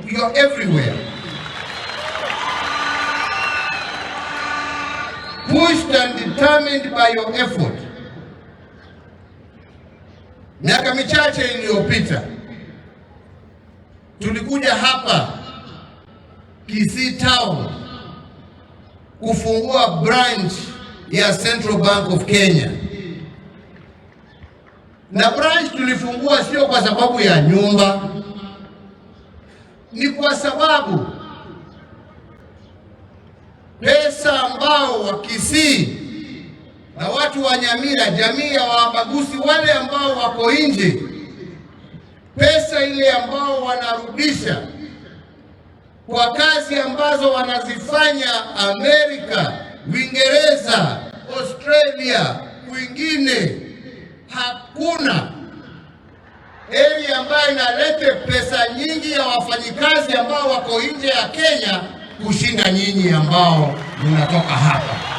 You are everywhere. Pushed and determined by your effort. Miaka michache iliyopita tulikuja hapa Kisii Town kufungua branch ya Central Bank of Kenya, na branch tulifungua sio kwa sababu ya nyumba, ni kwa sababu pesa ambao wa Kisii na watu wa Nyamira, jamii ya Wabaguzi wale ambao wako nje, pesa ile ambao wanarudisha kwa kazi ambazo wanazifanya Amerika, Uingereza, Australia, kwingine, hakuna area ambayo inalete pesa nyingi ya wafanyikazi ambao wako nje ya Kenya kushinda nyinyi ambao mnatoka hapa.